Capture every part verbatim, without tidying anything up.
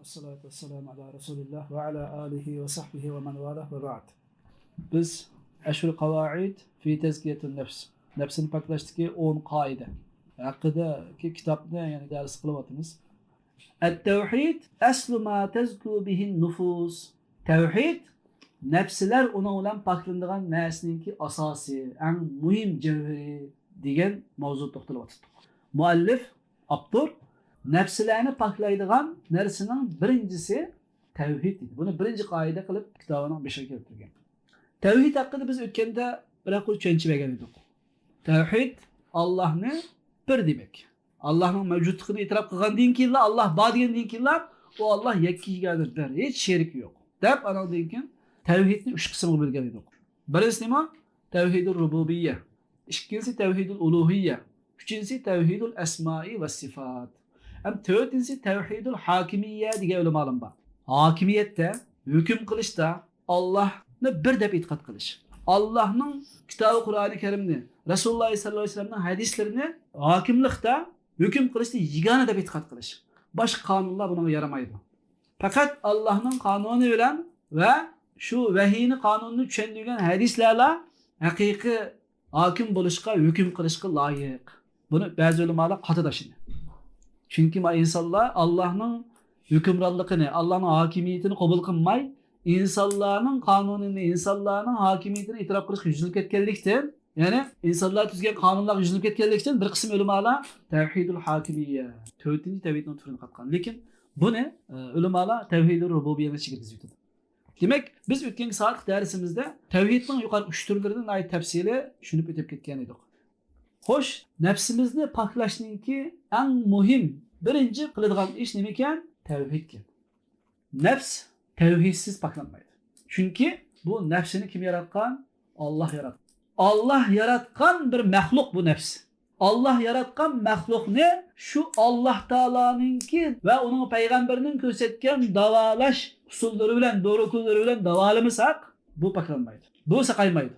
الصلاة والسلام على رسول الله وعلى آله وصحبه ومن والاه وبعد. بىز عشر قواعد في تزكية النفس، نەپسىنى پاكلاشتىكى ئون قائىدە ھەققىدىكى كىتابنى يەنە دەرس قىلىۋاتىمىز. التوحيد أصل ما تزكو به النفوس. تەۋھىد نەپسلەر ئۇنىڭ بىلەن پاكلىنىدىغان نەرسىنىڭكى ئاساسى، ئەڭ مۇھىم جەۋھىرى دېگەن ماۋزۇدا توختىلىۋاتىدۇ. مۇئەللىپ، ئاپتور، نەپسلەرنى پاكلايدىغان نەرسىنىڭ بىرىنچىسى تەۋھىد دېدى. بۇنى بىرىنچى قائىدە قىلىپ كىتابىنىڭ بېشىغا كەلتۈرگەن. تەۋھىد ھەققىدە بىز ئۆتكەندە بىر ھەققىدە چۈشەنچە بەرگەن ئىدۇق. تەۋھىد ئاللاھنى بىر دېمەك. ئاللاھنىڭ مەۋجۇتلۇقىنى ئېتىراپ قىلغاندىن كېيىنلا، ئاللاھ بار دېگەندىن كېيىنلا، ئۇ ئاللاھ يەككە يېگانە بىر، ھېچ شېرىكى يوق دەپ، ئانىڭدىن كېيىن تەۋھىدنى ئۈچ قىسىمغا بۆلگەن ئىدۇق. بىرىنچىسى نېمە؟ تەۋھىدۇر رۇبۇبىييە. ئىككىنچىسى تەۋھىدۇل ئۇلۇھىييە. ئۈچىنچىسى تەۋھىدۇل ئەسمائى ۋەسسىفات. ھەم تۆتىنچىسى تەۋھىدۇل ھاكىمىييە دېگەن ئۆلىمالىرىم بار. ھاكىمىيەتتە، ھۆكۈم قىلىشتا ئاللاھنى بىر دەپ ئېتىقاد قىلىش. ئاللاھنىڭ كىتابى قۇرئانى كەرىمنى، رەسۇلۇللاھ سەللەللاھۇ ئەلەيھى ۋەسەللەمنىڭ ھەدىسلىرىنى ھاكىملىقتا، ھۆكۈم قىلىشتا يېگانە دەپ ئېتىقاد قىلىش. باشقا قانۇنلار بۇنىڭغا يارىمايدۇ. پەقەت ئاللاھنىڭ قانۇنى بىلەن ۋە شۇ ۋەھىينى، قانۇننى چۈشەندۈرگەن ھەدىسلەرلا ھەقىقىي ھاكىم بولۇشقا، ھۆكۈم قىلىشقا لايىق. بۇنى بەزى ئۆلىمالار قاتى تاشلىدى. چۈنكى ما ئىنسانلار ئاللاھنىڭ ھۆكۈمرانلىقىنى، ئاللاھنىڭ ھاكىمىيىتىنى قوبۇل قىلماي، ئىنسانلارنىڭ قانۇنىنى، ئىنسانلارنىڭ ھاكىمىيىتىنى ئېتىراپ قىلىشقا يۈزلىنىپ كەتكەنلىكتىن، يەنى ئىنسانلار تۈزگەن قانۇنلارغا يۈزلىنىپ كەتكەنلىكتىن، بىر قىسىم ئۆلىمالار تەۋھىدۇل ھاكىمىيە، تۆتىنچى تەۋھىدنىڭ تۈرىنى قاتقان. لېكىن بۇنى، ئە، ئۆلىمالار تەۋھىدۇل رۇبۇبىيەنىڭ ئىچىگە كىرگۈزۈۋېتىدۇ. دېمەك، بىز ئۆتكەنكى سائەتلىك دەرسىمىزدە تەۋھىدنىڭ يۇقىرى ئۈچ تۈرلىرىنى ناھايىتى تەپسىلىي چۈشىنىپ ئۆتۈپ كەتكەن ئىدۇق. خوش، نەپسىمىزنى پاكلاشنىڭكى ئەڭ مۇھىم، بىرىنچى قىلىدىغان ئىش نېمىكەن؟ تەۋھىدكەن. نەپس تەۋھىدسىز پاكلانمايدۇ. چۈنكى بۇ نەپسنى كىم ياراتقان؟ ئاللاھ ياراتقان. ئاللاھ ياراتقان بىر مەخلۇق بۇ نەپس. ئاللاھ ياراتقان مەخلۇقنى شۇ ئاللاھ تائالانىڭكى ۋە ئۇنىڭ پەيغەمبىرىنىڭ كۆرسەتكەن داۋالاش ئۇسۇللىرى بىلەن، دورا كۈنلىرى بىلەن داۋالىمىساق، بۇ پاكلانمايدۇ. بۇ ساقايمايدۇ.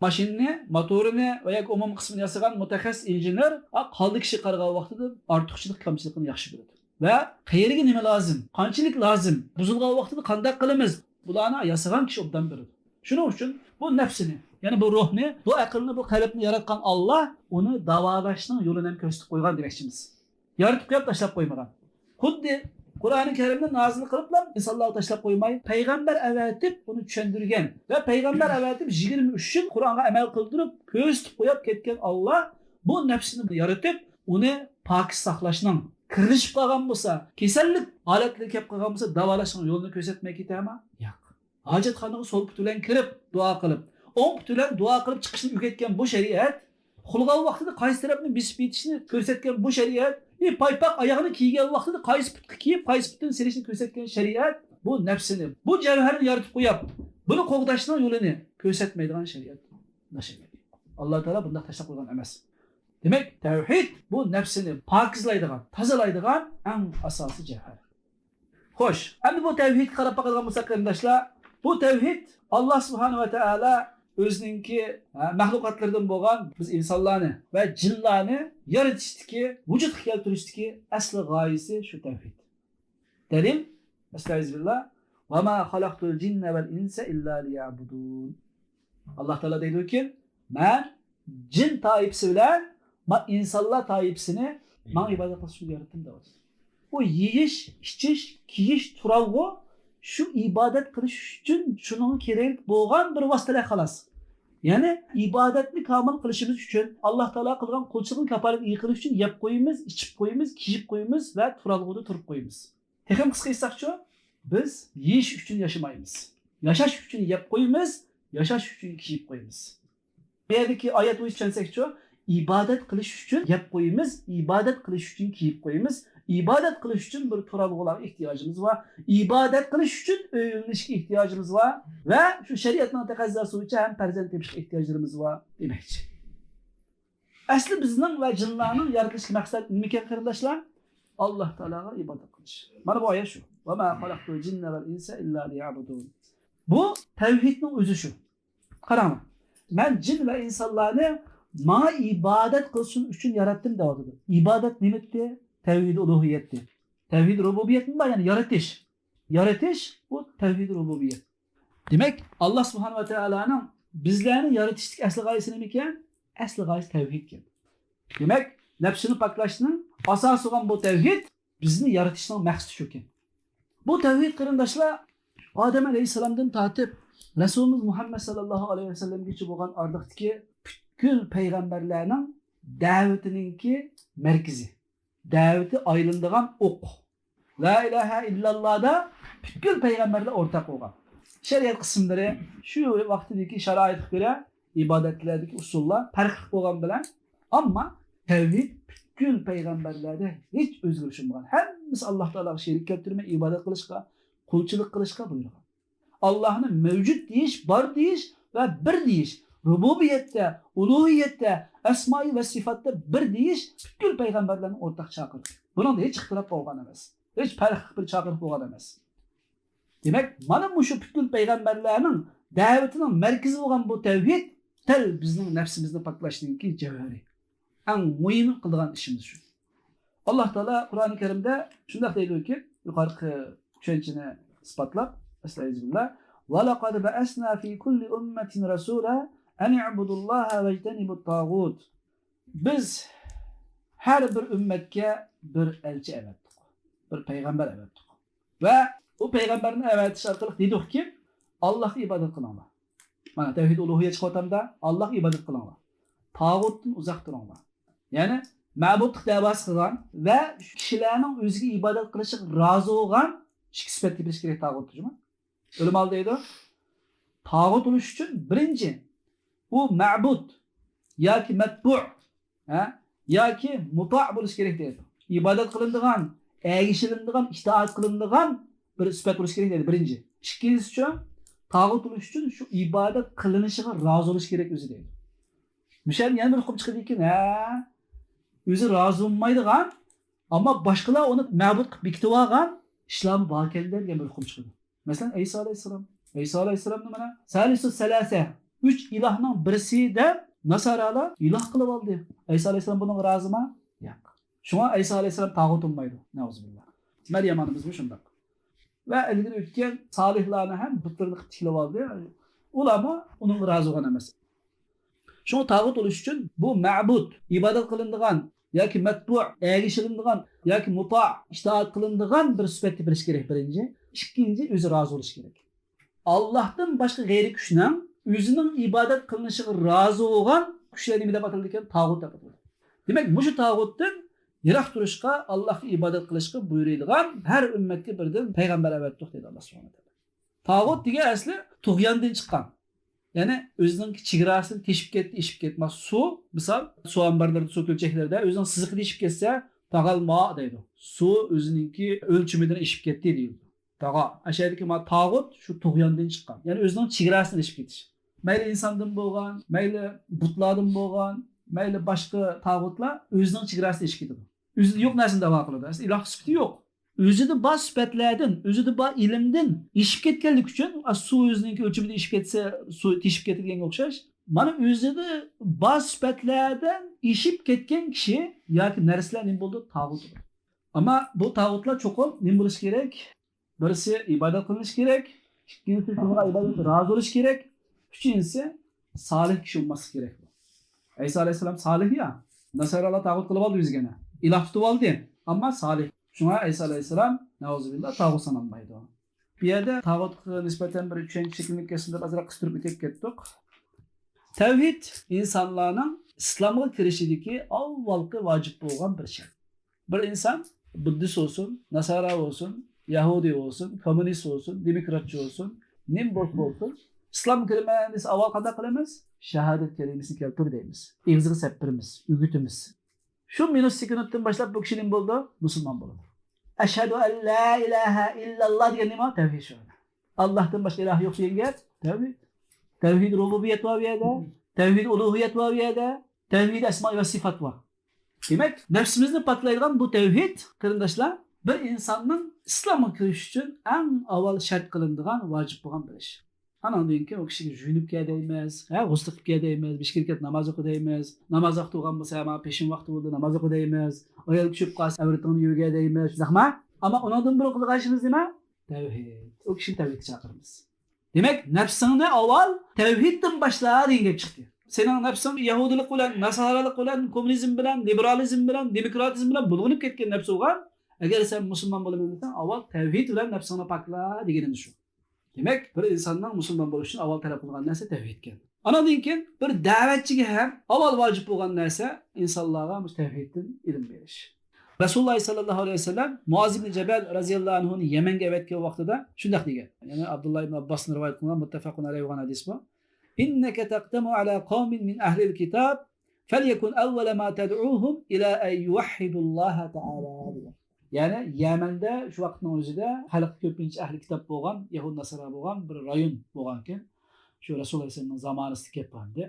ماشىنىنى، موتورىنى ۋە ياكى ئومۇمىي قىسمىنى ياسىغان مۇتەخەسسىس ئىنژېنېر، ئا، قالدى كىشىگە قارىغان ۋاقتىدا ئارتۇقچىلىق، كەمچىلىكىنى ياخشى بىلىدۇ. ۋە قەيەرگە نېمە لازىم، قانچىلىك لازىم، بۇزۇلغان ۋاقتىدا قانداق قىلىمىز، بۇلارنى ياسىغان كىشى ئوبدان بىلىدۇ. شۇنىڭ ئۈچۈن بۇ نەپسىنى، يەنى بۇ روھنى، بۇ ئەقىلنى، بۇ قەلبنى ياراتقان ئاللاھ ئۇنى داۋالاشنىڭ يولىنى ھەم كۆرسىتىپ قويغان دېمەكچىمىز. يارىتىپ قويۇپ تاشلاپ قويمىغان. خۇددى قۇرئانى كەرىمنى نازىل قىلىپلا ئىنسانلارغا تاشلاپ قويماي، پەيغەمبەر ئەۋەتىپ ئۇنى چۈشەندۈرگەن ۋە پەيغەمبەر ئەۋەتىپ يىگىرمە ئۈچ يىل قۇرئانغا ئەمەل قىلدۇرۇپ كۆرسىتىپ قويۇپ كەتكەن ئاللاھ بۇ نەپسنى يارىتىپ، ئۇنى پاكىز ساقلاشنىڭ، كىرلىشىپ قالغان بولسا، كېسەللىك ھالەتلىرى كەپ قالغان بولسا، داۋالاشنىڭ يولىنى كۆرسەتمەي كېتەرما؟ ياق. ھاجەتخانىغا سول پۇتى بىلەن كىرىپ دۇئا قىلىپ، ئوڭ پۇتى بىلەن دۇئا قىلىپ چىقىشنى ئۆگەتكەن بۇ شەرىئەت، ئۇخلىغان ۋاقتىدا قايسى تەرەپنى بېسىپ يېتىشنى كۆرسەتكەن بۇ شەرىئەت، ئى، پايپاق ئاياغنى كىيگەن ۋاقتىدا قايسى پۇتقا كىيىپ، قايسى پۇتىنى سېلىشنى كۆرسەتكەن شەرىئەت، بۇ نەپسنى، بۇ جەۋھەرنى يارىتىپ قويۇپ، بۇنى قوغداشنىڭ يولىنى كۆرسەتمەيدىغان شەرىئەت. ئاللاھ تائالا بۇنداق تاشلاپ قويغان ئەمەس. دېمەك، تەۋھىد بۇ نەپسنى پاكىزلايدىغان، تازىلايدىغان ئەڭ ئاساسىي جەۋھەر. خوش، ئەمدى بۇ تەۋھىدكە قاراپ باقىدىغان بولساق، قېرىنداشلار، بۇ تەۋھىد، ئاللاھ سۇبھانەھۇ ۋە تائالا ئۆزىنىڭكى، ھە، مەخلۇقاتلىرىدىن بولغان بىز ئىنسانلارنى ۋە جىنلارنى يارىتىشتىكى، ۋۇجۇدقا كەلتۈرۈشتىكى ئەسلى غايىسى شۇ تەۋھىد. دەلىل، ئەستەئىزۇبىللا، «ۋەما خەلەقتۇل جىننە ۋەل ئىنسە ئىللا لىيەبۇدۇن.» ئاللاھ تائالا دەيدۇكى، مەن جىن تائىپىسى بىلەن ما ئىنسانلار تائىپىسىنى ماڭا ئىبادەت قىلىش ئۈچۈن ياراتتىم دەۋاتىدۇ. ئۇ يېيىش، ئىچىش، كىيىش، تۇرالغۇ شۇ ئىبادەت قىلىش ئۈچۈن شۇنىڭغا كېرەك بولغان بىر ۋاسىتىلەر خالاس. يەنى ئىبادەتنى كامىل قىلىشىمىز ئۈچۈن، ئاللاھ تائالا قىلغان قۇلچىلىقنى كاپالەتكە ئىگە قىلىش ئۈچۈن يەپ قويىمىز، ئىچىپ قويىمىز، كىيىپ قويىمىز ۋە تۇرالغۇدا تۇرۇپ قويىمىز. تېخىمۇ قىسقا ئېيتساقچۇ، بىز يېيىش ئۈچۈن ياشىمايمىز. ياشاش ئۈچۈن يەپ قويىمىز، ياشاش ئۈچۈن كىيىپ قويىمىز. بۇ يەردىكى ئايەت بويىچە چۈشەنسەكچۇ، ئىبادەت قىلىش ئۈچۈن يەپ قويىمىز، ئىبادەت قىلىش ئۈچۈن كىيىپ قويىمىز، ئىبادەت قىلىش ئۈچۈن بىر تۇرالغۇلارغا ئېھتىياجىمىز بار، ئىبادەت قىلىش ئۈچۈن ئۆيلىنىشكە ئېھتىياجىمىز بار ۋە شۇ شەرىئەتنىڭ تەقەززاسى بويىچە ھەم پەرزەنت تېپىشقا ئېھتىياجلىرىمىز بار دېمەكچى. ئەسلى بىزنىڭ ۋە جىنلارنىڭ يارىتىلىشتىكى مەقسەت نېمىكەن، قېرىنداشلار؟ ئاللاھ تائالاغا ئىبادەت قىلىش. مانا بۇ ئايەت شۇ. «ۋەما خەلەقتۇل جىننە ۋەل ئىنسە ئىللا لىيەبۇدۇن.» بۇ تەۋھىدنىڭ ئۆزى شۇ. قاراڭلار، مەن جىن ۋە ئىنسانلارنى ماڭا ئىبادەت قىلسۇن ئۈچۈن ياراتتىم دەۋاتىدۇ. ئىبادەت نېمىتتى؟ تەۋھىدى ئۇلۇھىيەتتى. تەۋھىد رۇبۇبىيەتمۇ بار، يەنى يارىتىش. يارىتىش، بۇ تەۋھىد رۇبۇبىيەت. دېمەك، ئاللا سۇبھانە ۋە تائالانىڭ بىزلەرنى يارىتىشتىكى ئەسلى غايىسى نېمىكەن؟ ئەسلى غايىسى تەۋھىدكەن. دېمەك، نەپسىنى پاكلاشنىڭ ئاساسى بولغان بۇ تەۋھىد بىزنى يارىتىشنىڭ مەقسىتى شۇكەن. بۇ تەۋھىد، قېرىنداشلار، ئادەم ئەلەيھىسسالامدىن تارتىپ رەسۇلىمىز مۇھەممەد ساللاللاھۇ ئەلەيھى ۋەسەللەمگىچە بولغان ئارىلىقتىكى پۈتكۈل پەيغەمبەرلەرنىڭ دەۋىتىنىڭكى مەركىزى، دەۋىتى ئايلىنىدىغان ئوق. لا ئىلاھە ئىللاللادا پۈتكۈل پەيغەمبەرلەر ئورتاق بولغان. شەرىئەت قىسىملىرى، شۇ ۋاقتىدىكى شارائىتقا كۆرە ئىبادەتلەردىكى ئۇسۇللار پەرقلىق بولغان بىلەن، ئەمما تەۋھىد پۈتكۈل پەيغەمبەرلەردە ھېچ ئۆزگىرىش بولمىغان. ھەممىسى ئاللا تائالاغا شېرىك كەلتۈرمەي ئىبادەت قىلىشقا، قۇلچىلىق قىلىشقا بۇيرۇغان. ئاللانى مەۋجۇت دېيىش، بار دېيىش ۋە بىر دېيىش، رۇبۇبىيەتتە، ئۇلۇھىيەتتە، ئەسمائى ۋە سىفاتتا بىر دېيىش پۈتكۈل پەيغەمبەرلەرنىڭ ئورتاق چاقىرىقى. بۇنىڭدا ھېچ ئىختىلاپ بولغان ئەمەس. ھېچ پەرقلىق بىر چاقىرىق بولغان ئەمەس. دېمەك، مانا مۇشۇ پۈتكۈل پەيغەمبەرلەرنىڭ دەۋىتىنىڭ مەركىزى بولغان بۇ تەۋھىد دەل بىزنىڭ نەپسىمىزنى پاكلاشنىڭكى جەۋھىرى. ئەڭ مۇھىم قىلىدىغان ئىشىمىز شۇ. ئاللا تائالا قۇرئانى كەرىمدە شۇنداق دەيدۇكى، يۇقىرىقى چۈشەنچىنى ئىسپاتلاپ، ئەستەغپىرۇللا، ولقد بعثنا في كل أمة رسولا أن اعبدوا الله واجتنبوا الطاغوت. بىز ھەر بىر ئۈممەتكە بىر ئەلچى ئەۋەتتۇق، بىر پەيغەمبەر ئەۋەتتۇق. ۋە ئۇ پەيغەمبەرنى ئەۋەتىش ئارقىلىق دېدۇقكى، ئاللاھقا ئىبادەت قىلىڭلار. مانا تەۋھىد ئۇلۇھىيەت چىقىۋاتامدا، ئاللاھقا ئىبادەت قىلىڭلار. تاغۇتتىن ئۇزاق تۇرۇڭلار. يەنى مەبۇدلۇق دەۋاسى قىلغان ۋە كىشىلەرنىڭ ئۆزىگە ئىبادەت قىلىشىغا رازى بولغان ئىككى سۈپەت تېپىلىشى كېرەك تاغۇت دېدى. ئۆلىمالار دەيدۇ، تاغۇت بولۇش ئۈچۈن بىرىنچى، ئۇ مەبۇد ياكى مەتبۇ، ھە، ياكى مۇتا بولۇش كېرەك دەيدۇ. ئىبادەت قىلىنىدىغان، ئەگىشىلىنىدىغان، ئىتائەت قىلىنىدىغان بىر سۈپەت بولۇش كېرەك دەيدۇ، بىرىنچى. ئىككىنچىسىچۇ، تاغۇت بولۇش ئۈچۈن شۇ ئىبادەت قىلىنىشىغا رازى بولۇش كېرەك ئۆزى دەيدۇ. مۇشۇ يەردىن يەنە بىر ھۆكۈم چىقىدىكەن، ھە، ئۆزى رازى بولمايدىغان، ئەمما باشقىلار ئۇنى مەبۇد قىلىپ بېكىتىۋالغان ئىشلارمۇ باركەن دېگەن بىر ھۆكۈم چىقىدۇ. مەسىلەن، ئەيسا ئەلەيھىسسالام. ئەيسا ئەلەيھىسسالامنى مانا سالىسۇ سەلاسە، ئۈچ ئىلاھنىڭ بىرسى دەپ ناسارالار ئىلاھ قىلىپ ئالدى. ئەيسا ئەلەيھىسسالام بۇنىڭغا رازىمۇ؟ ياق. شۇڭا ئەيسا ئەلەيھىسسالام تاغۇت بولمايدۇ. نەئۇزۇبىللا. مەريەم ئانىمىزمۇ شۇنداق. ۋە ئىلگىرى ئۆتكەن سالىھلارنى ھەم بۇتلىرىنى قىلىپ تىكلەپ ئالدى. ئۇلارمۇ ئۇنىڭغا رازى بولغان ئەمەس. شۇڭا تاغۇت بولۇش ئۈچۈن بۇ مەبۇد، ئىبادەت قىلىنىدىغان ياكى مەتبۇ، ئەگىشىلىنىدىغان ياكى مۇتا، ئىتائەت قىلىنىدىغان بىر سۈپەتتە بىلىش كېرەك بىرىنچى. ئىككىنچى، ئۆزى رازى بولۇش كېرەك. ئاللاھتىن باشقا غەيرىي كۈچنىڭ ئۆزىنىڭ ئىبادەت قىلىنىشىغا رازى بولغان كۈچلەر نېمە دەپ ئاتىلىدىكەن؟ تاغۇت دەپ ئاتىلىدۇ. دېمەك، مۇشۇ تاغۇتتىن يىراق تۇرۇشقا، ئاللاھقا ئىبادەت قىلىشقا بۇيرۇيدىغان ھەر ئۈممەتكە بىردىن پەيغەمبەر ئەۋەتتۇق دەيدۇ ئاللا سۇبھانەھۇ ۋە تائالا. تاغۇت دېگەن ئەسلى تۇغياندىن چىققان. يەنى ئۆزىنىڭكى چېگراسىدىن تېشىپ كەتتى، ئېشىپ كەتتى. مانا سۇ، مىسال، سۇ ئامبارلىرىدا، سۇ كۆلچەكلىرىدە ئۆزىنىڭ سىزىقىدا ئېشىپ كەتسە، تاغالما دەيدۇ. سۇ ئۆزىنىڭكى ئۆلچىمىدىن ئېشىپ كەتتى دەيدۇ. تاغا. ئەشەدىكى مانا تاغۇت شۇ تۇغياندىن چىققان. يەنى ئۆزىنىڭ چېگراسىدىن ئېشىپ كېتىش. مەيلى ئىنساندىن بولغان، مەيلى بۇتلاردىن بولغان، مەيلى باشقا تاغۇتلار ئۆزىنىڭ چېگراسىدىن ئېشىپ كېتىدۇ. ئۆزىدە يوق نەرسىنى دەۋا قىلىدۇ. ئەسلى ئىلاھ سۈپىتى يوق. ئۆزىدە بار سۈپەتلەردىن، ئۆزىدە بار ئىلىمدىن ئېشىپ كەتكەنلىكى ئۈچۈن، ئا، سۇ ئۆزىنىڭكى ئۆلچىمىدە ئېشىپ كەتسە، سۇ تېشىپ كېتىدىگەنگە ئوخشاش. مانا ئۆزىدە بار سۈپەتلەردىن ئېشىپ كەتكەن كىشى ياكى نەرسىلەر نېمە بولىدۇ؟ تاغۇت بولىدۇ. ئەمما بۇ تاغۇتلار چوقۇم نېمە بولۇشى كېرەك؟ بىرسى ئىبادەت قىلىنىشى كېرەك، ئىككىنچىسى شۇنىڭغا ئىبادەت رازى بولۇشى كېرەك، ئۈچىنچىسى سالىھ كىشى بولماسلىقى كېرەك. ئەيسا ئەلەيھىسسالام سالىھ يا، ناسارالار تاغۇت قىلىپ ئالدى ئۆزىگە، ئىلاھ تۇتۇپ ئالدى، ئەمما سالىھ. شۇڭا ئەيسا ئەلەيھىسسالام نەئۇزۇبىللا تاغۇت سانالمايدۇ. بۇ يەردە تاغۇتقا نىسبەتەن بىر چۈشەنچە شەكىللىنىپ كەتسۇن دەپ ئازراق قىستۇرۇپ ئۆتۈپ كەتتۇق. تەۋھىد ئىنسانلارنىڭ ئىسلامغا كىرىشىدىكى ئاۋۋالقى ۋاجىپ بولغان بىر شەرت. بىر ئىنسان بۇددىست بولسۇن، ناسارا بولسۇن، يەھۇدىي بولسۇن، كوممۇنىست بولسۇن، دېموكراتچى بولسۇن، نېمە بولسا بولسۇن، ئىسلامغا كىرىمەن دېسە، ئاۋۋال قانداق قىلىمىز؟ شاھادەت كەلىمىسىنى كەلتۈر دەيمىز. ئېغىزىغا سەپتۈرىمىز، ئۆگىتىمىز. شۇ مىنۇت سېكۇنتتىن باشلاپ بۇ كىشى نېمە بولىدۇ؟ مۇسۇلمان بولىدۇ. ئەشھەدۇ ئەن لا ئىلاھە ئىللاللا دېگەن نېمە؟ تەۋھىد شۇ. ئاللاھتىن باشقا ئىلاھ يوق دېگەن گەپ تەۋھىد. تەۋھىد رۇبۇبىيەت بار بۇ يەردە، تەۋھىد ئۇلۇھىيەت بار بۇ يەردە، تەۋھىد ئەسما ۋە سىفات بار. دېمەك، نەپسىمىزنى پاكلايدىغان بۇ تەۋھىد، قېرىنداشلار، بىر ئىنساننىڭ ئىسلامغا كىرىش ئۈچۈن ئەڭ ئاۋۋال شەرت قىلىنىدىغان، ۋاجىپ بولغان بىر ئىش. ئاناندىن كېيىن ئۇ كىشىگە يۇيۇنۇپ كەل دەيمىز، ھە، غۇسۇل قىلىپ كەل دەيمىز، بېشى كىرىپ كەتسە ناماز ئوقۇ دەيمىز، ناماز ۋاقتى بولغان بولسا، ھە، مانا پېشىن ۋاقتى بولدى، ناماز ئوقۇ دەيمىز، ئايال چۈشۈپ قالسا ئەۋرىتىڭنى يۇيۇۋەر دەيمىز، شۇنداقما؟ ئەمما ئۇنىڭدىن بۇرۇن قىلىدىغان ئىشىمىز نېمە؟ تەۋھىد. ئۇ كىشىنى تەۋھىدكە چاقىرىمىز. دېمەك، نەپسىڭنى ئاۋۋال تەۋھىدتىن باشلا دېگەن گەپ چىقتى. سېنىڭ نەپسىڭ يەھۇدىيلىق بىلەن، ناسارالىق بىلەن، كوممۇنىزم بىلەن، لىبېرالىزم بىلەن، دېموكراتىزم بىلەن بۇلغىنىپ كەتكەن نەپس بولغان. ئەگەر سەن مۇسۇلمان بولىمەن دېسەڭ، ئاۋۋال تەۋھىد بىلەن نەپسىڭنى پاكلا دېگىنىمىز شۇ. دېمەك، بىر ئىنساننىڭ مۇسۇلمان بولۇشى ئۈچۈن ئاۋۋال تەلەپ قىلغان نەرسە تەۋھىدكەن. ئانىڭدىن كېيىن بىر دەۋەتچىگە ھەم ئاۋۋال ۋاجىپ بولغان نەرسە ئىنسانلارغا مۇشۇ تەۋھىدتىن ئىلىم بېرىش. رەسۇلۇللاھ سەللەللاھۇ ئەلەيھى ۋەسەللەم مۇئاز ئىبنى جەبەل رەزىياللاھۇ ئەنھۇنى يەمەنگە ئەۋەتكەن ۋاقتىدا شۇنداق دېگەن. يەنى ئابدۇللاھ ئىبنى ئابباستىن رىۋايەت قىلىنغان مۇتتەپەقۇن ئەلەيھى بولغان ھەدىس بۇ. إنك تقدم على قوم من أهل الكتاب فليكن أول ما تدعوهم إلى أن يوحدوا الله تعالى دېگەن. يەنى يەمەندە شۇ ۋاقىتنىڭ ئۆزىدە خەلقى كۆپىنچە ئەھلى كىتاب بولغان، يەھۇد ناسارا بولغان بىر رايون بولغانكەن. شۇ رەسۇل ئەلەيھىسسالامنىڭ زامانىسىدا كەپ قالدى.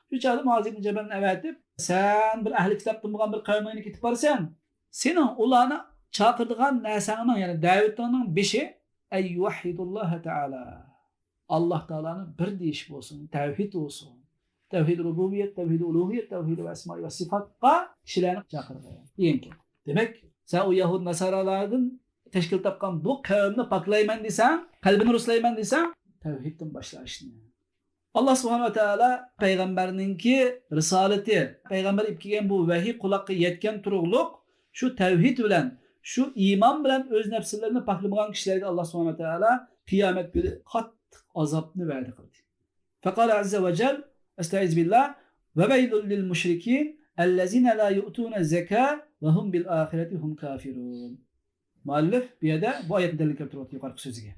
شۇ چاغدا مۇئاز ئىبنى جەبەلنى ئەۋەتىپ، سەن بىر ئەھلى كىتابتىن بولغان بىر قەۋمىڭنى كېتىپ بارىسەن، سېنىڭ ئۇلارنى چاقىرىدىغان نەرسەڭنىڭ، يەنى دەۋىتىڭنىڭ بېشى، أن يوحدوا الله تعالى. ئاللاھ تائالانى بىر دېيىش بولسۇن، تەۋھىد بولسۇن. تەۋھىد رۇبۇبىيەت، تەۋھىد ئۇلۇھىيەت، تەۋھىد ئەسما ۋە سىفاتقا كىشىلەرنى چاقىرغىن دېگەنكەن. دېمەك، سەن ئۇ يەھۇد ناسارالاردىن تەشكىل تاپقان بۇ قەۋمنى پاكلايمەن دېسەڭ، قەلبىنى رۇسلايمەن دېسەڭ، تەۋھىدتىن باشلا ئىشنى. ئاللاھ سۇبھانەھۇ ۋە تائالا پەيغەمبەرنىڭكى رىسالىتى، پەيغەمبەر ئېلىپ كەلگەن بۇ ۋەھىي قۇلاققا يەتكەن تۇرۇقلۇق شۇ تەۋھىد بىلەن، شۇ ئىمان بىلەن ئۆز نەپسلىرىنى پاكلىمىغان كىشىلەرگە ئاللاھ سۇبھانەھۇ ۋە تائالا قىيامەت كۈنى قاتتىق ئازابنى ۋەدە قىلدى. فقال عز وجل، أستعيذ بالله، وويل للمشركين الذين لا يؤتون الزكاة وهم بالآخرة هم كافرون. مۇئەللىپ بۇ يەردە بۇ ئايەتنى دەلىل كەلتۈرۈۋاتىدۇ يۇقىرىقى سۆزىگە.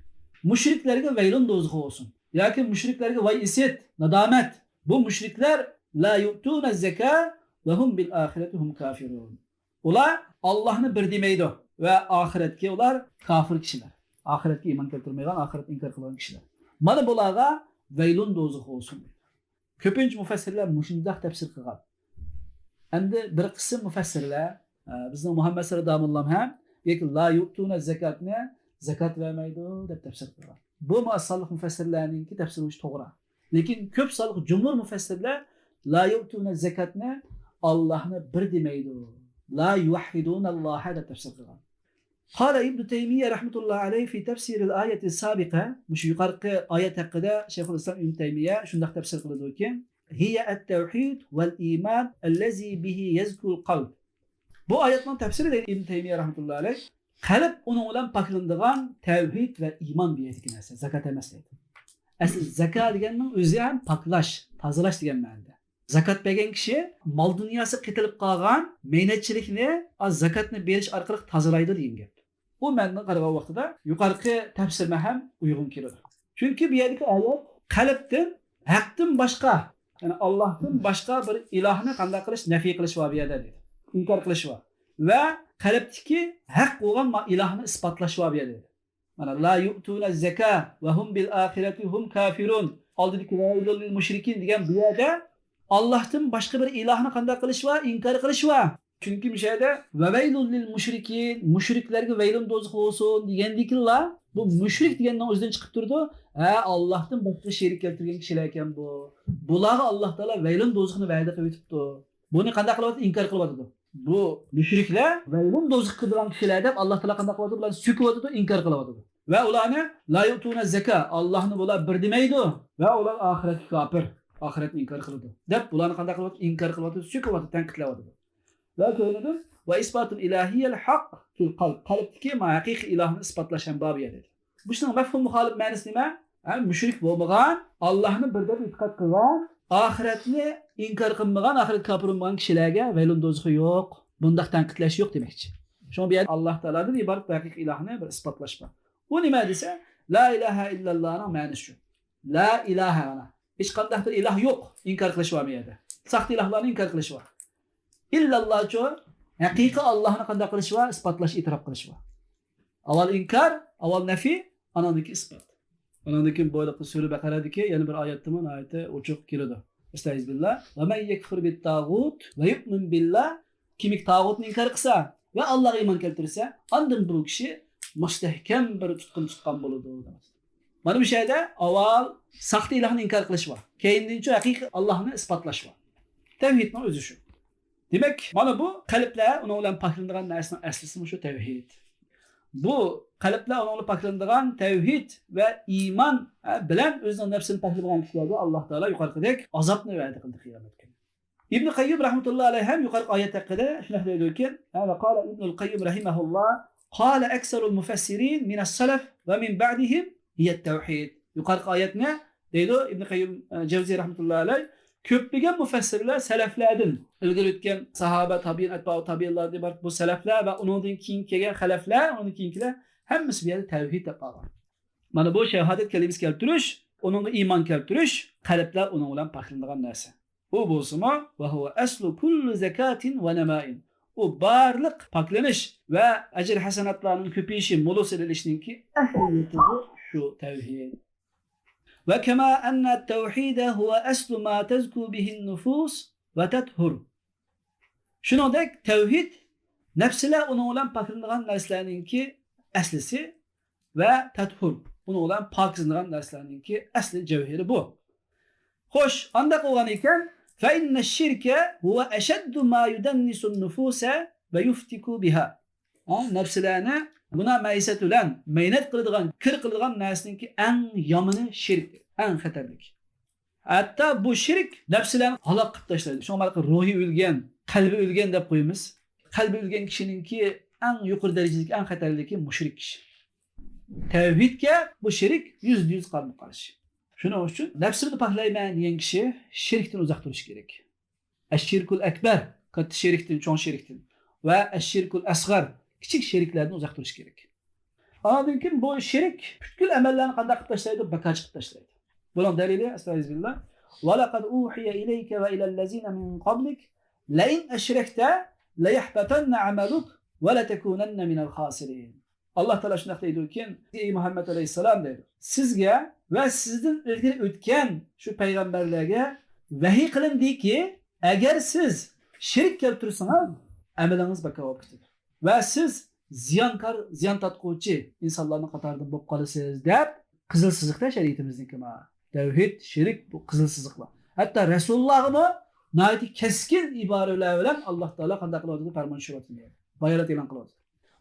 مۇشرىكلەرگە ۋەيلۇن دوزىخى بولسۇن ياكى مۇشرىكلەرگە ۋاي ئىسىت، نادامەت. بۇ مۇشرىكلەر لا يؤتون الزكاة وهم بالآخرة هم كافرون. ئۇلار ئاللاھنى بىر دېمەيدۇ ۋە ئاخىرەتكە ئۇلار كافىر كىشىلەر. ئاخىرەتكە ئىمان كەلتۈرمەيدىغان، ئاخىرەتنى ئىنكار قىلىدىغان كىشىلەر. مانا بۇلارغا ۋەيلۇن دوزىخى بولسۇن دەيدۇ. كۆپىنچە مۇفەسسىرلەر مۇشۇنداق تەپسىر قىلغان. ئەمدى بىر قىسىم مۇفەسسىرلەر، ئە، بىزنىڭ مۇھەممەد سەرۋەر داموللام ھەم ياكى لا يؤتون زەكاتنى زەكات بەرمەيدۇ دەپ تەپسىر قىلغان. بۇمۇ ئاز سانلىق مۇفەسسىرلەرنىڭكى تەپسىرى بولۇشى توغرا. لېكىن كۆپ سانلىق جۇمھۇر مۇفەسسىرلەر لا يؤتون زەكاتنى ئاللاھنى بىر دېمەيدۇ، لا يوحدون الله دەپ تەپسىر قىلغان. قال ابن تيمية رحمة الله عليه في تفسير الآية السابقة، مۇشۇ يۇقىرىقى ئايەت ھەققىدە شەيخۇل ئىسلام ئىبن تەيمىيە شۇنداق تەپسىر قىلىدۇكى، هي التوحيد والإيمان الذي به يزكو القلب. بۇ ئايەتنىڭ تەپسىرى دەيدۇ ئىبن تەيمىيە رەھمەتۇللا ئەلەيھ، قەلب ئۇنىڭ بىلەن پاكلىنىدىغان تەۋھىد ۋە ئىمان بۇ يەردىكى نەرسە، زاكات ئەمەس دەيدۇ. ئەسلى زاكا دېگەننىڭ ئۆزى ھەم پاكلاش، تازىلاش دېگەن مەنىدە. زاكات بەرگەن كىشى مال دۇنياسى قېتىلىپ قالغان مەينەتچىلىكنى ئاز زاكاتنى بېرىش ئارقىلىق تازىلايدۇ دېگەن گەپ. بۇ مەنىدىن قارىغان ۋاقتىدا يۇقىرىقى تەپسىرمۇ ھەم ئۇيغۇن كېلىدۇ. چۈنكى بۇ يەردىكى ئايەت قەلبتىن ھەقتىن باشقا، يەنى ئاللاھتىن باشقا بىر ئىلاھنى قانداق قىلىش، نەفىي قىلىش بار بۇ يەردە دەيدۇ. ئىنكار قىلىش بار. ۋە قەلبتىكى ھەق بولغان ما ئىلاھنى ئىسپاتلاش بار بۇ يەردە دەيدۇ. مانا، لا يؤتون الزكاة وهم بالآخرة هم كافرون. ئالدىدىكى ۋەيلۇل لىل مۇشرىكىن دېگەن بۇ يەردە ئاللاھتىن باشقا بىر ئىلاھنى قانداق قىلىش بار؟ ئىنكار قىلىش بار. چۈنكى مۇشۇ يەردە ۋەۋەيلۇل لىل مۇشرىكىن، مۇشرىكلەرگە ۋەيلۇن دوزىخى بولسۇن دېگەندىكىنلا، بۇ مۇشرىك دېگەننىڭ ئۆزىدىن چىقىپ تۇرىدۇ. ھە، ئاللاھتىن باشقا شېرىك كەلتۈرگەن كىشىلەركەن بۇ. بۇلارغا ئاللاھ تائالا ۋەيلۇن دوزىخىنى ۋەدە قىلىۋېتىپتۇ. بۇنى قانداق قىلىۋاتىدۇ؟ ئىنكار قىلىۋاتىدۇ. بۇ مۇشرىكلەر ۋەيلۇن دوزىخقا كىرىدىغان كىشىلەر دەپ ئاللاھ تائالا قانداق قىلىۋاتىدۇ؟ بۇلارنى سۆكۈۋاتىدۇ، ئىنكار قىلىۋاتىدۇ. ۋە ئۇلارنى لا يؤتون زەكا، ئاللاھنى بۇلار بىر دېمەيدۇ. ۋە ئۇلار ئاخىرەتكە كاپىر، ئاخىرەتنى ئىنكار قىلىدۇ دەپ بۇلارنى قانداق قىلىۋاتىدۇ؟ ئىنكار قىلىۋاتىدۇ، سۆكۈۋاتىدۇ، تەنقىدلەۋاتىدۇ. ۋە كەينىدىن، وإثبات الإلهية الحق في القلب، قەلبتىكى ما ھەقىقىي ئىلاھنى ئىسپاتلاش ھەم بار بۇ يەردە. بۇ ئىشنىڭ مەفھۇم مۇخالىپ مەنىسى نېمە؟ ھە، مۇشرىك بولمىغان، ئاللاھنى بىر دەپ ئېتىقاد قىلغان، ئاخىرەتنى ئىنكار قىلمىغان، ئاخىرەتكە كاپىر بولمىغان كىشىلەرگە ۋەيلۇن دوزىخى يوق، بۇنداق تەنقىدلەش يوق دېمەكچى. شۇڭا بۇ يەردە ئاللاھ تائالادىن ئىبارەت بۇ ھەقىقىي ئىلاھنى بىر ئىسپاتلاش بار. ئۇ نېمە دېسە، لا ئىلاھە ئىللاللانىڭ مەنىسى شۇ. لا ئىلاھە، مانا، ھېچقانداق بىر ئىلاھ يوق، ئىنكار قىلىش بار بۇ يەردە. ساختا ئىلاھلارنى ئىنكار قىلىش بار. ئىللاللاچۇ، ھەقىقىي ئاللاھنى قانداق قىلىش بار؟ ئىسپاتلاش، ئېتىراپ قىلىش بار. ئاۋۋال ئىنكار، ئاۋۋال نەفى، ئاناندىن كېيىن ئىسپات. ئاناندىن كېيىن بۇ ھېلىقى سۈرە بەقەرەدىكى يەنە بىر ئايەتتىمۇ ناھايىتى ئوچۇق كېلىدۇ. ئەستەئىزبىللا. ومن يكفر بالطاغوت ويؤمن بالله، كىمكى تاغۇتنى ئىنكار قىلسا ۋە ئاللاغا ئىمان كەلتۈرسە، ئاندىن بۇ كىشى مۇستەھكەم بىر تۇتقۇن تۇتقان بولىدۇ. مانا بۇ يەردە ئاۋۋال ساختا ئىلاھنى ئىنكار قىلىش بار. كەينىدىنچۇ ھەقىقىي ئاللاھنى ئىسپاتلاش بار. تەۋھىدنىڭ ئۆزى شۇ. دېمەك، مانا بۇ قەلبلەر ئۇنىڭ بىلەن پاكلىنىدىغان نەرسىنىڭ ئەسلىسى مۇشۇ تەۋھىد. بۇ قەلبلەر ئۇنىڭ بىلەن پاكلىنىدىغان تەۋھىد ۋە ئىمان، ھە، بىلەن ئۆزىنىڭ نەپسىنى پاكلىمىغان كىشىلەرگە ئاللاھ تائالا يۇقىرىقىدەك ئازابنى ۋەدە قىلدى قىيامەت كۈنى. ئىبنى قەييىم رەھمەتۇللاھى ئەلەيھ ھەم يۇقىرىقى ئايەت ھەققىدە شۇنداق دەيدۇكى، ھە، ۋە قالە ئىبنۇل قەييىم رەھىمەھۇللاھ، قالە ئەكسەرۇل مۇفەسسىرىن مىنەس سەلەف ۋە مىن بەئدىھىم ھىيەت تەۋھىد. يۇقىرىقى ئايەتنى دەيدۇ ئىبنى قەييىم، ئە، جەۋزىي رەھمەتۇللاھى ئەلەيھ، كۆپلىگەن مۇفەسسىرلەر سەلەفلەردىن، ئىلگىرى ئۆتكەن ساھابە، تابىئىن، ئەتبائۇ تابىئىنلاردىن ئىبارەت بۇ سەلەفلەر ۋە ئۇنىڭدىن كېيىن كەلگەن خەلەفلەر، ئۇنىڭدىن كېيىنكىلەر ھەممىسى بۇ يەردە تەۋھىد دەپ قالغان. مانا بۇ شاھادەت كەلىمىسى كەلتۈرۈش، ئۇنىڭغا ئىمان كەلتۈرۈش، قەلبلەر ئۇنىڭ بىلەن پاكلىنىدىغان نەرسە. ئۇ بولسىمۇ، ۋە ھۇۋە ئەسلۇ كۇللى زەكاتىن ۋە نەمائىن. ئۇ بارلىق پاكلىنىش ۋە ئەجىر ھەسەناتلارنىڭ كۆپىيىشى، مول ھوسۇل ئېلىشنىڭكى ئەسلى يىلتىزى شۇ تەۋھىد. ۋە كەما ئەننە تەۋھىدە ھۇۋە ئەسلۇ ما تەزكۇ بىھىن نۇفۇس ۋە تەتھۇر. شۇنىڭدەك تەۋھىد نەپسلەر ئۇنىڭ بىلەن پاكلىنىدىغان نەرسىلەرنىڭكى ئەسلىسى ۋە تەتھۇر، ئۇنىڭ بىلەن پاكىزلىنىدىغان نەرسىلەرنىڭكى ئەسلى جەۋھىرى بۇ. خوش، ئانداق بولغان ئىكەن، فەئىننە شىركە ھۇۋە ئەشەددۇ ما يۇدەننىسۇن نۇفۇسە ۋە يۇفتىكۇ بىھا. ھە، نەپسلەرنى گۇناھ مەئسىيەت بىلەن مەينەت قىلىدىغان، كىر قىلىدىغان نەرسىنىڭكى ئەڭ يامىنى شىرك، ئەڭ خەتەرلىك. ھەتتا بۇ شىرك نەپسلەرنى ھالاك قىلىپ تاشلايدۇ. شۇڭا مانا روھى ئۆلگەن، قەلبى ئۆلگەن دەپ قويىمىز. قەلبى ئۆلگەن كىشىنىڭكى ئەڭ يۇقىرى دەرىجىدىكى، ئەڭ خەتەرلىكى مۇشرىك كىشى. تەۋھىدكە بۇ شىرك يۈزدە يۈز قارىمۇ قارشى. شۇنىڭ ئۈچۈن نەپسىمنى پاكلايمەن دېگەن كىشى شىركتىن ئۇزاق تۇرۇشى كېرەك. ئەششىركۇل ئەكبەر، كاتتا شېرىكتىن، چوڭ شېرىكتىن، ۋە ئەششىركۇل ئەسغەر، كىچىك شېرىكلەردىن ئۇزاق تۇرۇش كېرەك. ئاندىن كېيىن بۇ شېرىك پۈتكۈل ئەمەللەرنى قانداق قىلىپ تاشلايدۇ؟ بىكارچى قىلىپ تاشلايدۇ. بۇنىڭ دەلىلى، ئەستەئىزۇبىللا، ۋەلەقەد ئۇھىيە ئىلەيكە ۋە ئىلەللەزىنە مىن قابلىك لەئىن ئەشرەكتە لەيەھبەتەننە ئەمەلۇك ۋە لەتەكۇنەننە مىنەل خاسىرىن. ئاللا تائالا شۇنداق دەيدۇكى، ئەي مۇھەممەد ئەلەيھىسسالام دەيدۇ، سىزگە ۋە سىزدىن ئىلگىرى ئۆتكەن شۇ پەيغەمبەرلەرگە ۋەھىي قىلىندىكى، ئەگەر سىز شېرىك كەلتۈرسىڭىز، ئەمىلىڭىز بىكار بولۇپ كېتىدۇ. ۋە سىز زىيانكار، زىيان تارتقۇچى ئىنسانلارنىڭ قاتارىدا بولۇپ قالىسىز دەپ قىزىل سىزىقتا شەرىئىتىمىزنىڭكى ما. تەۋھىد، شېرىك، بۇ قىزىل سىزىقلار. ھەتتا رەسۇلۇللاغىمۇ ناھايىتى كەسكىن ئىبارىلەر بىلەن ئاللا تائالا قانداق قىلىۋاتىدۇ؟ پەرمان چۈشۈرۈۋاتىدۇ. بايانات ئېلان قىلىۋاتىدۇ.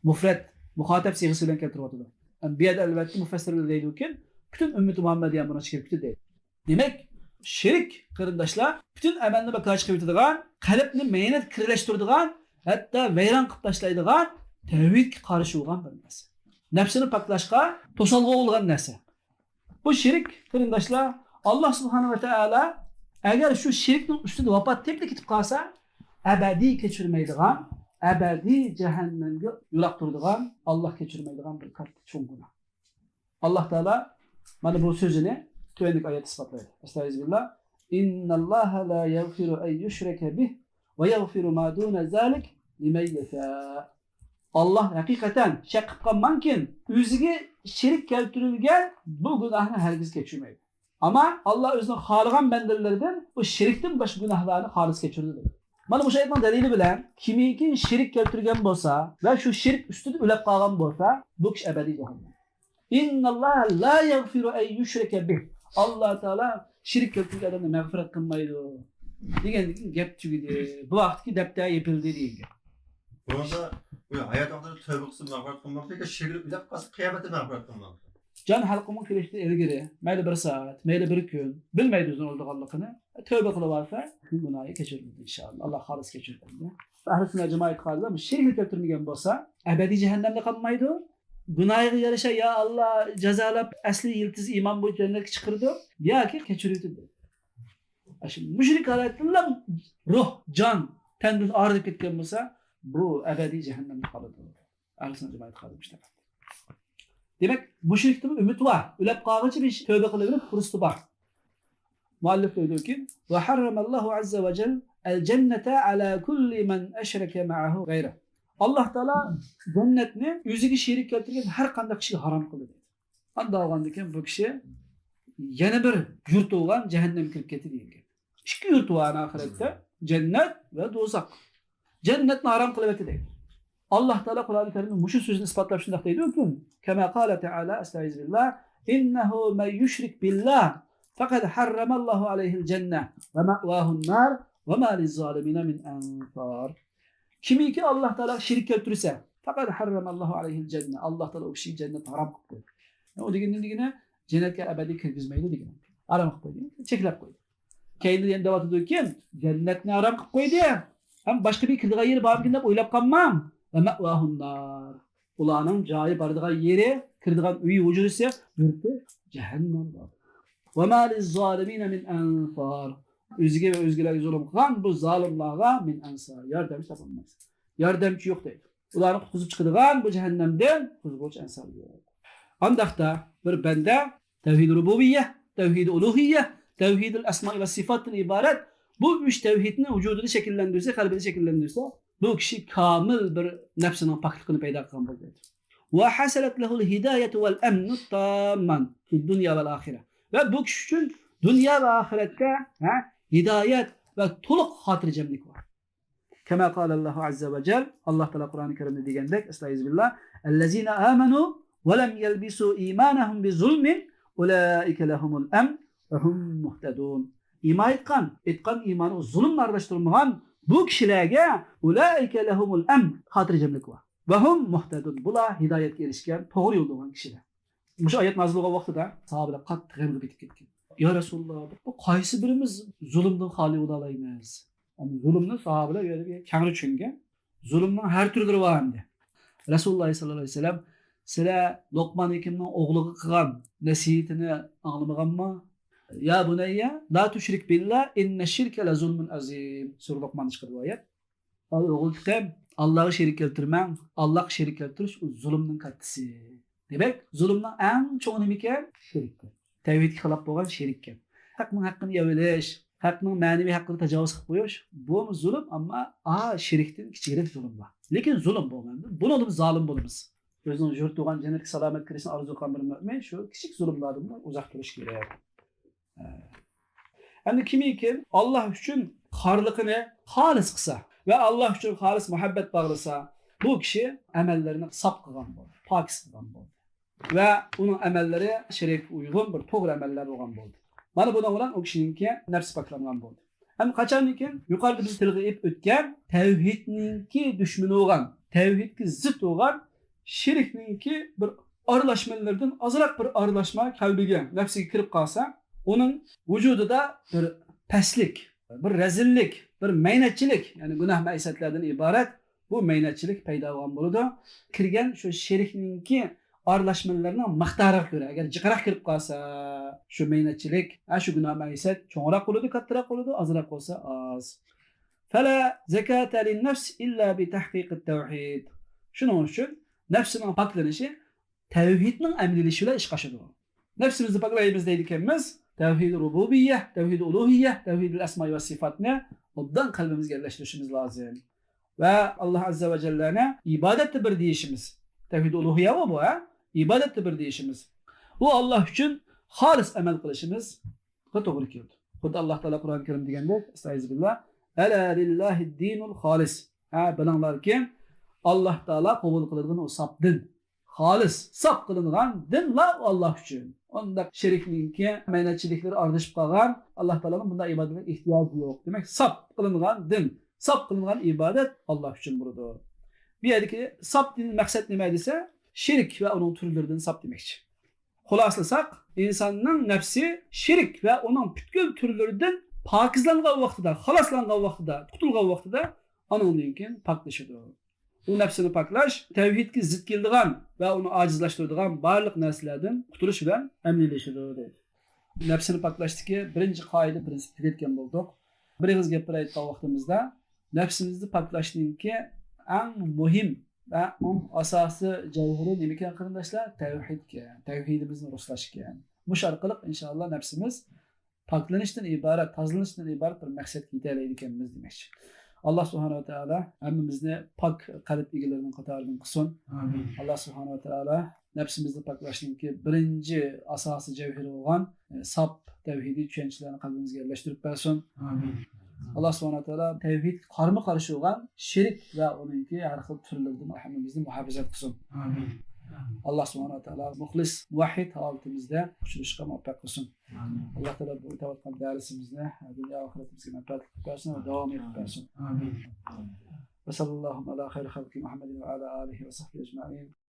مۇفرەت، مۇخاتەب سىيغىسى بىلەن كەلتۈرۈۋاتىدۇ. ئەمما بۇ يەردە ئەلۋەتتە مۇفەسسىرلەر دەيدۇكى، پۈتۈن ئۈممىتى مۇھەممەدىيە بۇنىڭ ئىچىگە كىرىپ كېتىدۇ دەيدۇ. دېمەك، شېرىك قېرىنداشلار پۈتۈن ئەمەلنى بىكارچى قىلىۋېتىدىغان، قەلبنى مەينەت كىرلەشتۈرىدىغان، ھەتتا ۋەيران قىلىپ تاشلايدىغان تەۋھىدكە قارشى بولغان بىر نەرسە. نەپسىنى پاكلاشقا توسالغۇ بولغان نەرسە. بۇ شېرىك قېرىنداشلار، ئاللا سۇبھانەھۇ ۋە تائالا ئەگەر شۇ شېرىكنىڭ ئۈستىدە ۋاپات تېپىپ كېتىپ قالسا، ئەبەدىي كەچۈرمەيدىغان، ئەبەدىي جەھەننەمگە يولاقتۇرىدىغان، ئاللا كەچۈرمەيدىغان بىر كاتتا چوڭ گۇناھ. ئاللا تائالا مانا بۇ سۆزىنى تۆۋەندىكى ئايەتتە ئىسپاتلايدۇ. ئەستەئىزۇبىللا. ئىنناللاھە لا يەغفىرۇ ئەن يۇشرەكە بىھ ۋە يەغفىرۇ ما دۇنە زالىك لىمەن يەشا. ئاللا ھەقىقەتەن شەك قىلىپ قالماڭكىن، ئۆزىگە شېرىك كەلتۈرۈلگەن بۇ گۇناھنى ھەرگىز كەچۈرمەيدۇ. ئەمما ئاللا ئۆزىنىڭ خالىغان بەندىلىرىدىن بۇ شېرىكتىن باشقا گۇناھلارنى خالىس كەچۈرىدۇ دەيدۇ. مانا مۇشۇ ئايەتنىڭ دەلىلى بىلەن كىمكى شېرىك كەلتۈرگەن بولسا ۋە شۇ شېرىك ئۈستىدە ئۆلۈپ قالغان بولسا، بۇ كىشى ئەبەدىي جەھەننەم. ئىنناللاھە لا يەغفىرۇ ئەن يۇشرەكە بىھ. ئاللا تائالا شېرىك كەلتۈرگەن ئادەمنى مەغپىرەت قىلمايدۇ. دېگەندىن كېيىن گەپ تۈگىدى. بۇ ۋاقىتتىكى دەپتەر يېپىلدى دېگەن گەپ. بۇنىڭدا بۇ ھايات ۋاقتىدا تەۋبە قىلسا مەغپىرەت قىلماقتا، ياكى شېرىك ئۆلۈپ قالسا قىيامەتتە مەغپىرەت قىلماقتا؟ جان ھەلقۇمغا كېلىشتىن ئىلگىرى، مەيلى بىر سائەت، مەيلى بىر كۈن، بىلمەيدۇ ئۆزىنىڭ ئۆلىدىغانلىقىنى. تەۋبە قىلىۋالسا، گۇناھى كەچۈرۈلىدۇ ئىنشائاللا. ئاللا خالىس كەچۈرىدۇ. ئەھلى سۈننە جامائەت ئېتىقادىدا بۇ شېرىكنى كەلتۈرمىگەن بولسا، ئەبەدىي جەھەننەمدە قالمايدۇ. گۇناھىغا يارىشا يا ئاللا جازالاپ، ئەسلى يىلتىز ئىمان بويىچە جەننەتكە چىقىرىدۇ ياكى كەچۈرۈۋېتىدۇ. ئاشۇ مۇشرىك ھالەتتىلا روھ، جان، تەندىن ئايرىلىپ كەتكەن بولسا، بۇ ئەبەدىي جەھەننەمدە قالىدۇ. ئەھلى سۈننە جامائەت قارىدىشىدا. دېمەك، مۇشرىكتىمۇ ئۈمىد بار. ئۆلۈپ قالغۇچە بىر تەۋبە قىلىۋېرىپ پۇرسىتى بار. مۇئەللىپ دەيدۇكى، ۋە ھەررەمەللاھۇ ئەززە ۋە جەل ئەل جەننەتە ئەلا كۇللى مەن ئەشرەكە مەئەھۇ غەيرە. ئاللا تائالا جەننەتنى ئۆزىگە شېرىك كەلتۈرگەن ھەر قانداق كىشىگە ھارام قىلدى دەيدۇ. ئانداق بولغاندىن كېيىن بۇ كىشى يەنە بىر يۇرتى بولغان جەھەننەمگە كىرىپ كەتتى دېگەن گەپ. ئىككى يۇرتى بار ئاخىرەتتە، جەننەت ۋە دوزاخ. جەننەتنى ھارام قىلىۋەتتى دەيدۇ. ئاللا تائالا قۇرئانى كەرىمدە مۇشۇ سۆزنى ئىسپاتلاپ شۇنداق دەيدۇكى، كەما قالە تەئالا، ئەستەئىزۇبىللا، ئىننەھۇ مەن يۇشرىك بىللا فەقەد ھەررەمەللاھۇ ئەلەيھىل جەننە ۋە مەئۋاھۇن نار ۋە ما لىززالىمىنە مىن ئەنسار. كىمكى ئاللاھ تائالاغا شېرىك كەلتۈرسە، فقد حرم الله عليه الجنة، ئاللاھ تائالا ئۇ كىشىگە جەننەتنى ھارام قىلىپ قويدى. ئۇ دېگەن نېمە دېگىنى؟ جەننەتكە ئەبەدىي كىرگۈزمەيدۇ دېگەن. ھارام قىلىپ قويدى، چەكلەپ قويدى. كەينىدە يەنە دەۋاتىدۇكى، جەننەتنى ھارام قىلىپ قويدى. ھەم باشقا بىر كىرىدىغان يېرى بارمىكىن دەپ ئويلاپ قالماڭ. ومأواهم النار. ئۇلارنىڭ جايى، بارىدىغان يېرى، كىرىدىغان ئۆيى، ھۇجرىسى، يۇرتى جەھەننەم بار. وما للظالمين من أنصار. ئۆزىگە ۋە ئۆزگىلەرگە زۇلۇم قىلغان بۇ زالىملارغا من أنصار، ياردەمچى تاپالمايسىز. ياردەمچى يوق دەيدۇ. ئۇلارنى قۇتقۇزۇپ چىقىدىغان بۇ جەھەننەمدىن قۇتقۇزغۇچى ئەنسار يوق. ئانداقتا بىر بەندە تەۋھىد رۇبۇبىيە، تەۋھىد ئۇلۇھىيە، تەۋھىدۇل ئەسمائى ۋە سىفاتتىن ئىبارەت بۇ ئۈچ تەۋھىدنى ۋۇجۇدىدا شەكىللەندۈرسە، قەلبىدە شەكىللەندۈرسە، بۇ كىشى كامىل بىر نەپسىنىڭ پاكلىقىنى پەيدا قىلغان بولىدۇ. وحصلت له الهداية والأمن التامان في الدنيا والآخرة. ۋە بۇ كىشى ئۈچۈن دۇنيا ۋە ئاخىرەتتە، ھە، ھىدايەت ۋە تولۇق خاتىرجەملىك بار. كما قال الله عز وجل، ئاللاھ تائالا قۇرئانى كەرىمدە دېگەندەك، ئەستەئىزۇبىللاھ، الذين آمنوا ولم يلبسوا إيمانهم بظلم أولئك لهم الأمن وهم مهتدون. ئىمان ئېيتقان، ئېيتقان ئىمانىغا زۇلۇمنى ئارىلاشتۇرمىغان بۇ كىشىلەرگە، أولئك لهم الأمن، خاتىرجەملىك بار. وهم مهتدون، بۇلار ھىدايەتكە ئېرىشكەن، توغرا يولدا بولغان كىشىلەر. مۇشۇ ئايەت نازىل بولغان ۋاقتىدا ساھابىلەر قاتتىق غەمگە پېتىپ كەتكەن. يا رەسۇلاللاھ، بۇ قايسى بىرىمىز زۇلۇمدىن خالىي بولالايمىز؟ ئەمما زۇلۇمنى ساھابىلەر بۇ يەردە كەڭرى چۈشەنگەن. زۇلۇمنىڭ ھەر تۈرلىرى بار ئەمدى. رەسۇلۇللاھ سەللەللاھۇ ئەلەيھى ۋەسەللەم، سىلەر لوقمان ھېكىمنىڭ ئوغلىغا قىلغان نەسىھىتىنى ئاڭلىمىغانما؟ يا بۇنەييە، لا تشرك بالله، إن الشرك لظلم عظيم. سۈرە لوقماندا چىقىدۇ بۇ ئايەت. ئەي ئوغۇل ئۇكام، ئاللاھقا شېرىك كەلتۈرمەڭ. ئاللاھقا شېرىك كەلتۈرۈش ئۇ زۇلۇمنىڭ كاتتىسى. دېمەك، زۇلۇمنىڭ ئەڭ چوڭى نېمىكەن؟ شېرىككەن. تەۋھىدكە خىلاپ بولغان شېرىككەن. ھەقنىڭ ھەققىنى يەۋېلىش، ھەقنىڭ مەنىۋى ھەققىنى تاجاۋۇز قىلىپ قويۇش، بۇمۇ زۇلۇم، ئەمما ئا، شېرىكتىن كىچىكرەك زۇلۇم بار. لېكىن زۇلۇم بولمايدۇ. بۇنىڭدىمۇ زالىم بولىمىز. ئۆزىنىڭ يۇرتى بولغان جەننەتكە سالامەت كىرىشىنى ئارزۇ قىلغان بىر مۆمىن شۇ كىچىك زۇلۇملاردىنمۇ ئۇزاق تۇرۇش كېرەك. ئەمدى كىمكى ئاللاھ ئۈچۈن خارلىقىنى خالىس قىلسا ۋە ئاللاھ ئۈچۈن خالىس مۇھەببەت باغلىسا، بۇ كىشى ئەمەللىرىنى ساپ قىلغان بولدى، پاكىز قىلغان بولدى. ۋە ئۇنىڭ ئەمەللىرى شەرىئەتكە ئۇيغۇن بىر توغرا ئەمەللەر بولغان بولدى. مانا بۇنىڭ بىلەن ئۇ كىشىنىڭكى نەپسى پاكلانغان بولدى. ئەمدى قاچاندىكىن يۇقىرىدا بىز تىلغا ئېلىپ ئۆتكەن تەۋھىدنىڭكى دۈشمىنى بولغان، تەۋھىدكە زىت بولغان شېرىكنىڭكى بىر ئارىلاشمىلىرىدىن ئازراق بىر ئارىلاشما قەلبىگە، نەپسىگە كىرىپ قالسا، ئۇنىڭ ۋۇجۇدىدا بىر پەسلىك، بىر رەزىللىك، بىر مەينەتچىلىك، يەنى گۇناھ مەئسىيەتلەردىن ئىبارەت بۇ مەينەتچىلىك پەيدا بولغان بولىدۇ. كىرگەن شۇ شېرىكنىڭكى ئارىلاشمىلىرىنىڭ مىقدارىغا كۆرە، ئەگەر جىقراق كىرىپ قالسا، شۇ مەينەتچىلىك، ھە، شۇ گۇناھ مەئسىيەت چوڭراق بولىدۇ، كاتتىراق بولىدۇ، ئازراق بولسا ئاز. فلا زكاة للنفس إلا بتحقيق التوحيد. شۇنىڭ ئۈچۈن نەپسىنىڭ پاكلىنىشى تەۋھىدنىڭ ئەمەلىيلىشىشى بىلەن ئىشقا ئاشىدۇ. نەپسىمىزنى پاكلايمىز دەيدىكەنمىز، تەۋھىد رۇبۇبىيە، تەۋھىد ئۇلۇھىيە، تەۋھىدىل ئەسمائى ۋە سىفاتنى ئوبدان قەلبىمىزگە يەرلەشتۈرۈشىمىز لازىم. ۋە ئاللاھ ئەززە ۋە جەللەنى ئىبادەتتە بىر دېيىشىمىز. تەۋھىد ئۇلۇھىيە بۇ، ھە؟ ئىبادەتتە بىر دېيىشىمىز. بۇ ئاللاھ ئۈچۈن خالىس ئەمەل قىلىشىمىزغا توغرا كېلىدۇ. خۇددى ئاللاھ تائالا قۇرئان كەرىمدە دېگەندەك، ئەستەئىزۇبىللاھ، ألا لله الدين الخالص. ھە، بىلىڭلاركى، ئاللاھ تائالا قوبۇل قىلىدىغان ئۇ ساپ دىن. خالىس، ساپ قىلىنغان دىنلا ئاللاھ ئۈچۈن. ئۇنداق شېرىكنىڭكى مەينەتچىلىكلىرى ئارىلىشىپ قالغان، ئاللاھ تائالانىڭ بۇنداق ئىبادەتكە ئېھتىياجى يوق. دېمەك، ساپ قىلىنغان دىن، ساپ قىلىنغان ئىبادەت ئاللاھ ئۈچۈن بولىدۇ. بۇ يەردىكى ساپ دىن مەقسەت نېمە دېسە، شېرىك ۋە ئۇنىڭ تۈرلىرىدىن ساپ دېمەكچى. خۇلاسىلىساق، ئىنساننىڭ نەپسى شېرىك ۋە ئۇنىڭ پۈتكۈل تۈرلىرىدىن پاكىزلانغان ۋاقتىدا، خالاسلانغان ۋاقتىدا، قۇتۇلغان ۋاقتىدا، ئانىڭدىن كېيىن پاكلىشىدۇ. بۇ نەپسىنى پاكلاش تەۋھىدكە زىت كېلىدىغان ۋە ئۇنى ئاجىزلاشتۇرىدىغان بارلىق نەرسىلەردىن قۇتۇلۇش بىلەن ئەمەلىيلىشىدۇ، دەيدۇ. نەپسىنى پاكلاشتىكى بىرىنچى قائىدە، پرىنسىپ تۈگەتكەن بولدۇق. بىر ئېغىز گەپ بىلەن ئېيتقان ۋاقتىمىزدا، نەپسىمىزنى پاكلاشنىڭكى ئەڭ مۇھىم ۋە ئەڭ ئاساسىي جەۋھىرى نېمىكەن، قېرىنداشلار؟ تەۋھىدكەن. تەۋھىدىمىزنى رۇسلاشكەن. مۇشۇ ئارقىلىق، ئىنشائاللا، نەپسىمىز پاكلىنىشتىن ئىبارەت، تازىلىنىشتىن ئىبارەت بىر مەقسەتكە يېتەلەيدىكەنمىز دېمەكچى. ئاللاھ سۇبھانەھۇ ۋە تائالا ھەممىمىزنى پاك قەلب ئىگىلىرىنىڭ قاتارىدىن قىلسۇن. ئامىن. ئاللاھ سۇبھانەھۇ ۋە تائالا نەپسىمىزنى پاكلاشنىڭكى بىرىنچى ئاساسىي جەۋھىرى بولغان، ئە، ساپ تەۋھىدىي چۈشەنچىلەرنى قەلبىمىزگە يەرلەشتۈرۈپ بەرسۇن. ئامىن. ئاللاھ سۇبھانەھۇ ۋە تائالا تەۋھىدكە قارىمۇ قارشى بولغان شېرىك ۋە ئۇنىڭكى ھەر خىل تۈرلىرىدىن ھەممىمىزنى مۇھاپىزەت قىلسۇن. ئامىن. ئاللاھ سۇبھانەھۇ ۋە تائالا مۇخلىس، مۇۋەھھىد ھالىتىمىزدە ئۇچرىشىشقا مۇۋەپپەق قىلسۇن. ئامىن. ئاللاھ تائالا بۇ ئۆتۈۋاتقان دەرسىمىزنى دۇنيا ئاخىرىتىمىزگە مەنپەئەتلىك قىلىپ بەرسۇن ۋە داۋامىي قىلىپ بەرسۇن. ئامىن. وصلى الله على خير خلقه محمد وعلى آله وصحبه أجمعين.